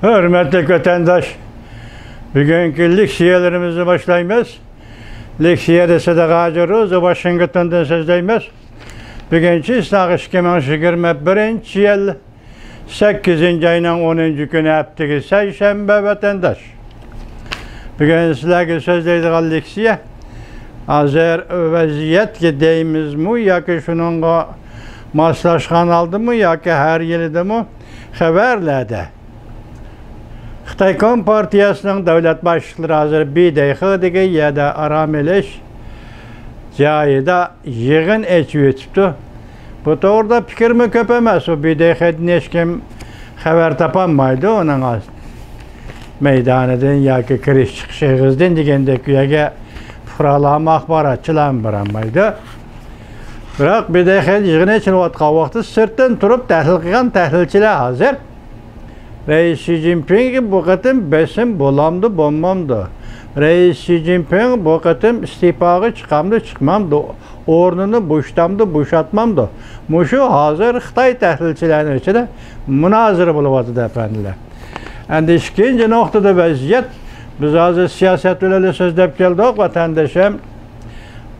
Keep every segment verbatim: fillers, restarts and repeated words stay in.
ھۆرمەتلىك ۋەتەنداش، بۈگۈنكى لېكسىيەلىرىمىزنى باشلايمىز. لېكسىيەدە سىدىق ھاجى روزى ۋاشىنگتوندىن سۆزلەيمىز. بۈگۈن چېسناق ئىككى مىڭ يىگىرمە بىرىنچى يىل، سەككىزىنچى ئاينىڭ ئونىنچى كۈنى، ھەپتىگە سەيشەنبە، ۋەتەنداش. بۈگۈن سىلەرگە سۆزلەيدىغان لېكسىيە، ھازىر ۋەزىيەتكە دەيمىزمۇ ياكى شۇنىڭغا ماسلاشقان ھالدىمۇ ياكى ھەر يىلىدىمۇ خەۋەرلەردە خىتاي كومپارتىيەسىنىڭ دۆلەت باشلىقلىرى ھازىر بىدەيخې دېگەن يەردە ئارام ئېلىش جايىدا يىغىن ئېچىۋېتىپتۇ. بۇ توغرىدا پىكىرمۇ كۆپ ئەمەس. ئۇ بىدەيخېدىن ھېچكىم خەۋەر تاپالمايدۇ. ئۇنىڭ مەيدانىدىن ياكى كىرىش چىقىش ئېغىزىدىن دېگەندەك ئۇ يەرگە پۇقرالارمۇ ئاخباراتچىلارمۇ بارالمايدۇ. بىراق بىدەيخېدە يىغىن ئېچىلىۋاتقان ۋاقىتتا سىرتتىن تۇرۇپ تەھلىل قىلغان تەھلىلچىلەر ھازىر رەئىس شى جىنپىڭغا بۇ قېتىم بېسىم بولامدۇ، بولمامدۇ؟ رەئىس شى جىنپىڭ بۇ قېتىم ئىستېپاغا چىقامدۇ، چىقمامدۇ؟ ئورنىنى بوشىتامدۇ، بوشاتمامدۇ؟ مۇشۇ ھازىر خىتاي تەھلىلچىلەرنىڭ ئىچىدە مۇنازىرە بولۇۋاتىدۇ، ئەپەندىلەر. ئەمدى ئىككىنچى نۇقتىدا ۋەزىيەت، بىز ھازىر سىياسەت بىلەن سۆزلەپ كەلدۇق، ۋەتەندىشىم.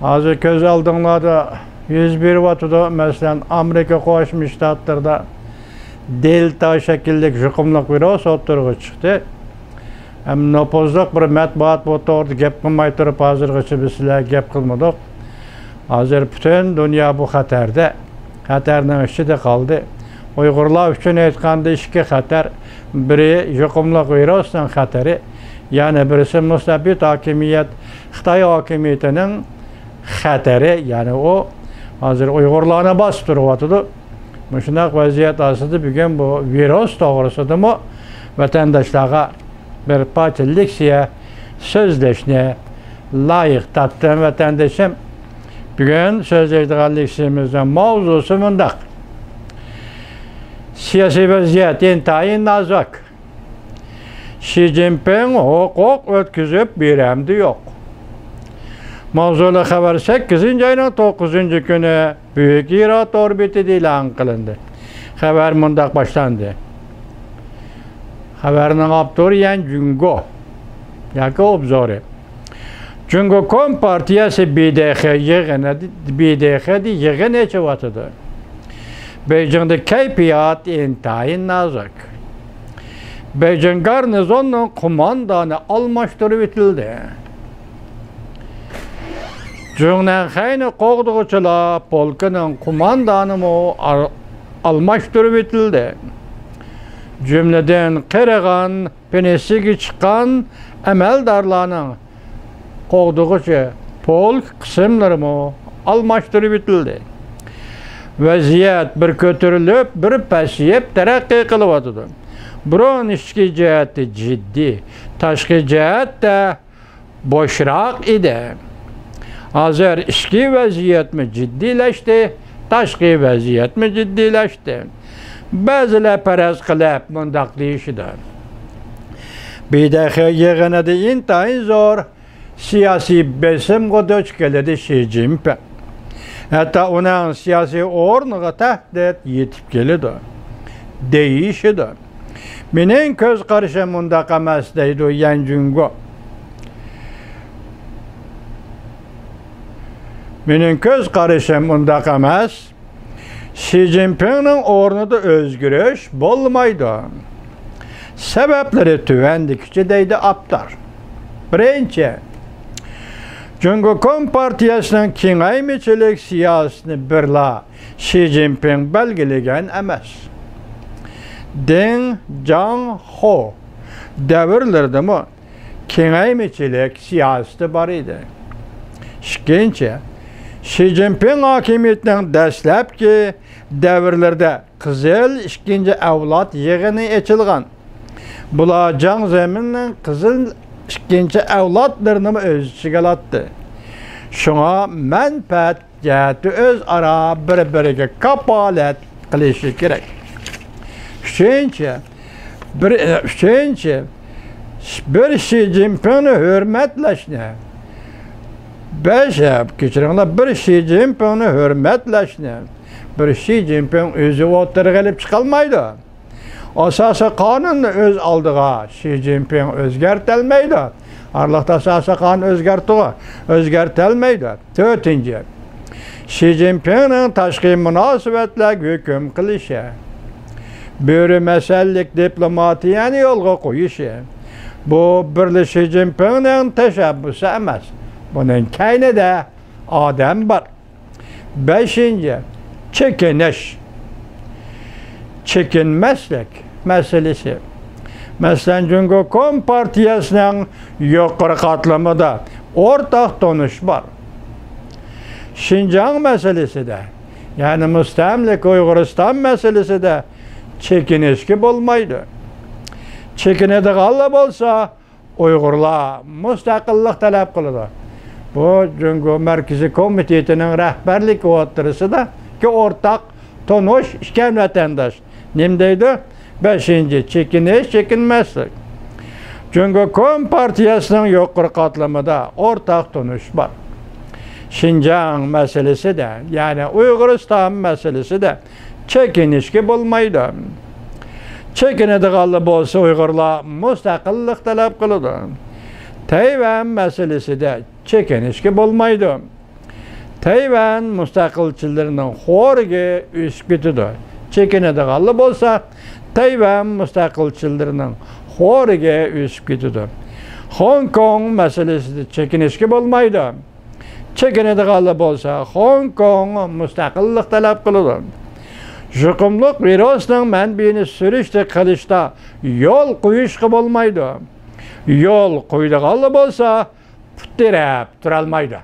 ھازىر كۆز ئالدىڭلاردا يۈز بېرىۋاتىدۇ. مەسىلەن، ئامېرىكا قوشما شتاتلىرىدا دېلتا شەكىللىك يۇقۇملۇق ۋىرۇس ئوتتۇرىغا چىقتى. ھەم نوپۇزلۇق بىر مەتبۇئات بۇ توغرىدا گەپ قىلماي تۇرۇپ، ھازىرغىچە بىز سىلەرگە گەپ قىلمىدۇق. ھازىر پۈتۈن دۇنيا بۇ خەتەردە، خەتەرنىڭ ئىچىدە قالدى. ئۇيغۇرلار ئۈچۈن ئېيتقاندا ئىككى خەتەر، بىرى يۇقۇملۇق ۋىرۇسنىڭ خەتىرى، يەنە بىرسى مۇستەبىت ھاكىمىيەت، خىتاي ھاكىمىيىتىنىڭ خەتىرى، يەنى ئۇ ھازىر ئۇيغۇرلارنى باستۇرۇۋاتىدۇ. مۇشۇنداق ۋەزىيەت ئاستىدا بۈگۈن بۇ ۋىرۇس توغرىسىدىمۇ ۋەتەنداشلارغا بىر پارچە لېكسىيە سۆزلەشنى لايىق تاپتىم، ۋەتەندىشىم. بۈگۈن سۆزلەيدىغان لېكسىيىمىزنىڭ ماۋزۇسى مۇنداق: سىياسىي ۋەزىيەت ئىنتايىن نازۇك. شى جىنپىڭ ھوقۇق ئۆتكۈزۈپ بېرەمدۇ يوق؟ ماۋزۇلۇق خەۋەر سەككىزىنچى ئاينىڭ توققۇزىنچى كۈنى بۈيۈك ھىرا تور بېتىدە ئېلان قىلىندى. خەۋەر مۇنداق باشلاندى. خەۋەرنىڭ ئاپتورى يەن جۇڭگو ياكى ئوبزورى. جۇڭگو كومپارتىيەسى بىدەيخې يىغىنى، بىدەيخېدە يىغىن ئېچىۋاتىدۇ. بېيجىڭدا كەيپىيات ئىنتايىن نازۇك. بېيجىڭ گارنىزوننىڭ قوماندانى ئالماشتۇرۇۋېتىلدى. جۇڭنەنخەينى قوغدىغۇچىلار پولكىنىڭ قوماندانىمۇ ئال-، ئالماشتۇرۇۋېتىلدى. جۈملىدىن قېرىغان پېنسىيىگە چىققان ئەمەلدارلارنىڭ قوغدىغۇچى پولك قىسىملىرىمۇ ئالماشتۇرۇۋېتىلدى. ۋەزىيەت بىر كۆتۈرۈلۈپ، بىر پەسىيىپ تەرەققىي قىلىۋاتىدۇ. بۇرۇن ئىچكى جەھەتتە جىددىي، تاشقى جەھەتتە بوشراق ئىدى. ھازىر ئىچكى ۋەزىيەتمۇ جىددىيلەشتى، تاشقى ۋەزىيەتمۇ جىددىيلەشتى. بەزىلەر پەرەز قىلىپ مۇنداق دېيىشىدۇ: بىدەيخې يىغىنىدا ئىنتايىن زور سىياسىي بېسىمغا دۇچ كېلىدۇ شى جىنپىڭ. ھەتتا ئۇنىڭ سىياسىي ئورنىغا تەھدىت يېتىپ كېلىدۇ، دېيىشىدۇ. مېنىڭ كۆز قارىشىم ئۇنداق ئەمەس، دەيدۇ يەن جۇڭگو. مېنىڭ كۆز قارىشىم ئۇنداق ئەمەس. شى جىنپىڭنىڭ ئورنىدا ئۆزگىرىش بولمايدۇ. سەۋەبلىرى تۆۋەندىكىچە، دەيدۇ ئاپتور. بىرىنچى، جۇڭگو كومپارتىيەسىنىڭ كېڭەيمىچىلىك سىياسىتىنى بىرلا شى جىنپىڭ بەلگىلىگەن ئەمەس. دېڭ جياڭخۇ دەۋرلىرىدىمۇ كېڭەيمىچىلىك سىياسىتى بار ئىدى. ئىككىنچى، شى جىنپىڭ ھاكىمىيىتىنىڭ دەسلەپكى دەۋرلىرىدە قىزىل ئىككىنچى ئەۋلاد يىغىنى ئېچىلغان. بۇلار جياڭ زېمىننىڭ قىزىل ئىككىنچى ئەۋلادلىرىنىمۇ ئۆز ئىچىگە ئالاتتى. شۇڭا مەنپەئەت جەھەتتە ئۆزئارا بىر-بىرىگە كاپالەت قىلىشى كېرەك. ئۈچىنچى، بىر، ئۈچىنچى، بىر شى جىنپىڭنى ھۆرمەتلەشنى، بەش، كەچۈرۈڭلار، بىر شى جىنپىڭنى ھۆرمەتلەشنى بىر شى جىنپىڭ ئۆزى ئوتتۇرىغا ئېلىپ چىقالمايدۇ. ئاساسىي قانۇننى ئۆز ئالدىغا شى جىنپىڭ ئۆزگەرتەلمەيدۇ. ئارىلىقتا ئاساسىي قانۇن ئۆزگەرتىدۇ، ئۆزگەرتەلمەيدۇ. تۆتىنچى، شى جىنپىڭنىڭ تاشقى مۇناسىۋەتلەرگە ھۆكۈم قىلىشى، بۆرە مەسەللىك دىپلوماتىيەنى يولغا قويۇشى، بۇ بىرلا شى جىنپىڭنىڭ تەشەببۇسى ئەمەس. بۇنىڭ كەينىدە ئادەم بار. بەشىنچى، چېكىنىش، چېكىنمەسلىك مەسىلىسى. مەسىلەن، جۇڭگو كومپارتىيەسىنىڭ يۇقىرى قاتلىمىدا ئورتاق تونۇش بار. شىنجاڭ مەسىلىسىدە، يەنى مۇستەملىكە ئۇيغۇرىستان مەسىلىسىدە چېكىنىشكە بولمايدۇ. چېكىنىدىغانلار بولسا، ئۇيغۇرلار مۇستەقىللىق تەلەپ قىلىدۇ. بۇ جۇڭگو مەركىزىي كومىتېتىنىڭ رەھبەرلىكى ئوتتۇرىسىدىكى ئورتاق تونۇش ئىكەن، ۋەتەنداش. نېمە دەيدۇ؟ بەشىنچى، چېكىنىش، چېكىنمەسلىك. جۇڭگو كومپارتىيەسىنىڭ يۇقىرى قاتلىمىدا ئورتاق تونۇش بار. شىنجاڭ مەسىلىسىدە، يەنى ئۇيغۇرىستان مەسىلىسىدە چېكىنىشكە بولمايدۇ. چېكىنىدىغانلار بولسا، ئۇيغۇرلار مۇستەقىللىق تەلەپ قىلىدۇ. تەيۋەن مەسىلىسىدە چېكىنىشكە بولمايدۇ. تەيۋەن مۇستەقىلچىلىرىنىڭ خورىكى ئۆسۈپ كېتىدۇ. چېكىنىدىغانلار بولسا، تەيۋەن مۇستەقىلچىلىرىنىڭ خورىكى ئۆسۈپ كېتىدۇ. خوڭكوڭ مەسىلىسىدە چېكىنىشكە بولمايدۇ. چېكىنىدىغانلار بولسا، خوڭكوڭ مۇستەقىللىق تەلەپ قىلىدۇ. يۇقۇملۇق ۋىرۇسنىڭ مەنبىيىنى سۈرۈشتە قىلىشتا يول قويۇشقا بولمايدۇ. يول قويىدىغانلار بولسا، پۇت تىرەپ تۇرالمايدۇ.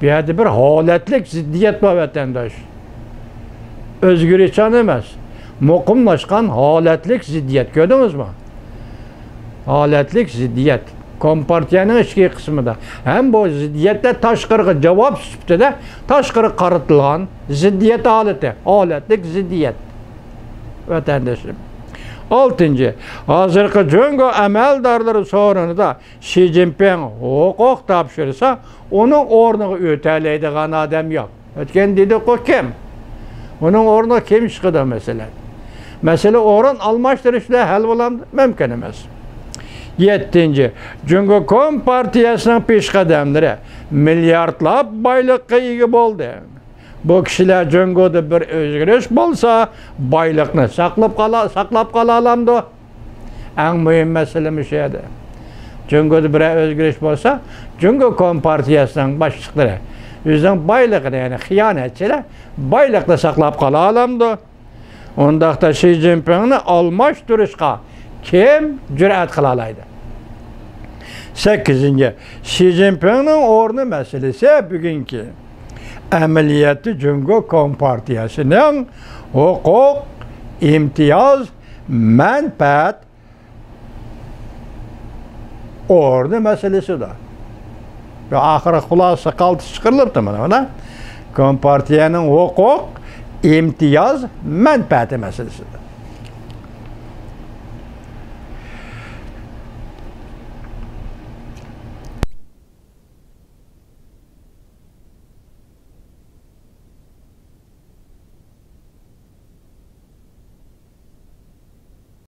بۇ يەردە بىر ھالەتلىك زىددىيەت بار، ۋەتەنداش. ئۆزگىرىشچان ئەمەس، مۇقىملاشقان ھالەتلىك زىددىيەت. كۆردىڭىزمۇ؟ ھالەتلىك زىددىيەت. كومپارتىيەنىڭ ئىچكى قىسمىدا. ھەم بۇ زىددىيەتتە تاشقىرىغا جاۋاب سۈپىتىدە تاشقىرىغا قارىتىلغان زىددىيەت ھالىتى. ھالەتلىك زىددىيەت. ۋەتەنداشلىرىم. ئالتىنچى، ھازىرقى جۇڭگو ئەمەلدارلىرى سورۇنىدا شى جىنپىڭ ھوقۇق تاپشۇرسا، ئۇنىڭ ئورنىغا ئۆتەلەيدىغان ئادەم يوق. ئۆتكەن دېدۇققۇ، كىم؟ ئۇنىڭ ئورنىغا كىم چىقىدۇ، مەسىلەن؟ مەسىلە ئورۇن ئالماشتۇرۇش بىلەن ھەل بولامدۇ؟ مۇمكىن ئەمەس. يەتتىنچى، جۇڭگو كومپارتىيەسىنىڭ پېشقەدەملىرى مىلياردلاپ بايلىققا ئىگە بولدى. بۇ كىشىلەر جۇڭگودا بىر ئۆزگىرىش بولسا، بايلىقنى ساقلاپ قالا-، ساقلاپ قالالامدۇ؟ ئەڭ مۇھىم مەسىلە مۇشۇ يەردە. جۇڭگودا بىرەر ئۆزگىرىش بولسا، جۇڭگو كومپارتىيەسىنىڭ باشلىقلىرى ئۆزىنىڭ بايلىقىنى، يەنى خىيانەتچىلەر بايلىقنى ساقلاپ قالالامدۇ؟ ئۇنداقتا شى جىنپىڭنى ئالماشتۇرۇشقا كىم جۈرئەت قىلالايدۇ؟ سەككىزىنچى، شى جىنپىڭنىڭ ئورنى مەسىلىسى بۈگۈنكى ئەمەلىيەتتە جۇڭگو كومپارتىيەسىنىڭ ھوقۇق، ئىمتىياز، مەنپەئەت ئورنى مەسىلىسىدۇر. بۇ ئاخىرى خۇلاسە قالتىس چىقىرىلىپتۇ مانا، مانا. كومپارتىيەنىڭ ھوقۇق، ئىمتىياز، مەنپەئەتى مەسىلىسىدۇر.